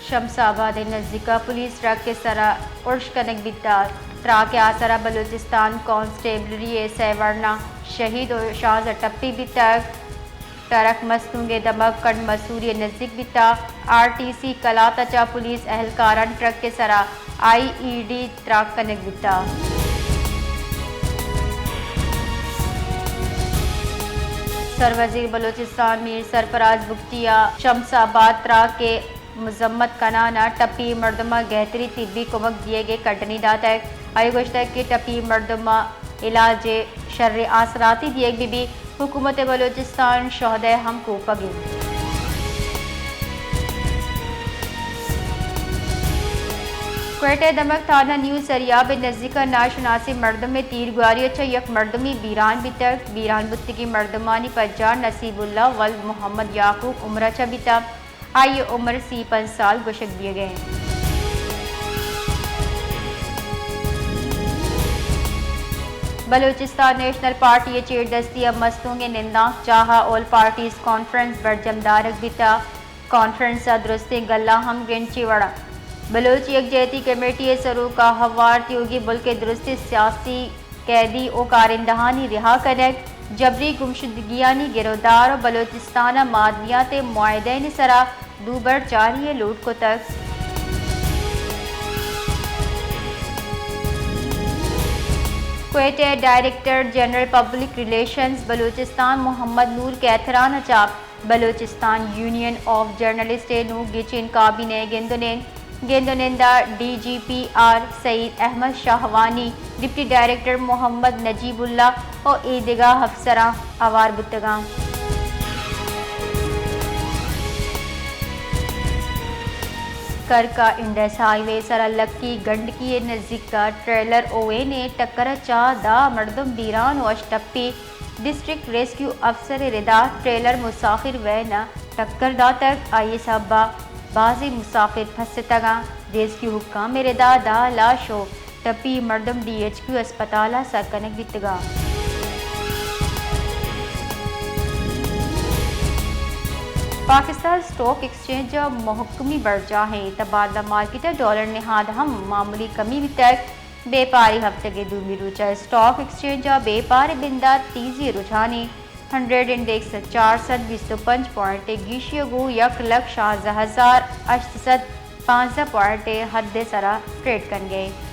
شمس آباد ءِ نزیک ءَ پولیس ٹرک ءِ سرا ارش کنگ بیتگ۔ تراک ءِ آسرا بلوچستان کانسٹیبلری ءِ سئے ورنا شہید ءُ شانزدہ ٹپی بیتگ۔ ٹرک مستونگ ءِ دمگ کنڈ مسوری ءِ نزیک بیتگ۔ آر ٹی سی کلات ءَ چہ پولیس اہلکاراں ٹرک ءِ سرا آئی ای ڈی تراک کنگ بیتگ۔ سروزیر بلوچستان میر سرفراز بگٹی ءَ شمس آباد تراک ءِ مذمت کنان ءَ ٹپی مردماں گہتری طبی کمک دیگ ءِ کڈنی داتگ۔ آئی ءَ گوشتگ کہ ٹپی مردماں علاج ءِ شریں آسراتی دیگ بہ بیت۔ حکومت بلوچستان شہداء ءِ ہم کوپگ انت۔ کوئٹہ ءِ دمگ تھانہ نیو سریاب ءِ نزیک ءَ ناشناسیں مردمے تیرگواری ءَ چہ یک مردمے بیران بیتگ۔ بیران بوتگیں مردمانی پجار نصیب اللہ ولد محمد یعقوب عمر ءَ چہ بیتگ۔ آئی ءِ عمر سی پنچ سال گوشگ بیگ ءَ انت۔ بلوچستان نیشنل پارٹی ءِ چیردستی ءَ مستونگ ءِ نندانک جاہ ءَ آل پارٹیز کانفرنس برجم دارگ بیتگ۔ کانفرنس ءَ درستیں گلاں ہم گرنچی وڑ ءَ بلوچ یکجہتی کمیٹی ءِ سروک ءَ ہوار تیوگیں ملک ءِ درستیں سیاسی قیدی ءُ کارندہانی رہا کنگ، جبری گمشدگیانی گرودار ءُ بلوچستان ءَ معدنیات ءِ معاہدہانی سرا دوبر چاری ءِ لوٹ کتگ۔ کوئٹہ ءِ director general public relations Balochistan Muhammad Noor Kethran ءَ چہ بلوچستان یونین آف جرنلسٹ ءِ نوں گچین کابینہ ءِ گند ءُ نند، گند ءُ نند ءَ D G P R Saeed Ahmed Shahwani, deputy director Muhammad Najibullah ءُ اے دگہ افسراں ہوار بوتگ انت۔ کرک ءَ انڈس ہائی وے ءِ سرا لکی گنڈکی ءِ نزیک ءَ ٹریلر ءُ وین ءِ ٹکر ءَ چہ دہ مردم بیران ءُ ہشت ٹپی۔ ڈسٹرکٹ ریسکیو افسر ءِ ردا ٹریلر مسافر وین ءَ ٹکر داتگ، آئی ءِ سبب ءَ بازیں مسافر پستگ انت۔ ریسکیو حکام ءِ ردا دہ لاش ءُ ٹپی مردم ڈی ایچ کیو اسپتال ءَ سر کنگ بیتگ انت۔ پاکستان اسٹاک ایکسچینج ءِ مہکمی برجاہ ایں، تبادلہ مارکیٹ ءَ ڈالر ءِ نہاد ءَ ہم معمولی کمی بیتگ۔ بیپاری ہفتگ ءِ دومی روچ ءَ اسٹاک ایکسچینج ءَ بیپار ءِ بندات تیزی ءِ رجحان ایں، ہنڈریڈ انڈیکس چار سد بیست ءُ پنچ پوائنٹ ءِ گیشی ءَ گوں یک لکھ شانزدہ ہزار ہشت سد پانزدہ پوائنٹ ءِ حد ءِ سرا ٹریڈ کنگ ءَ ایں۔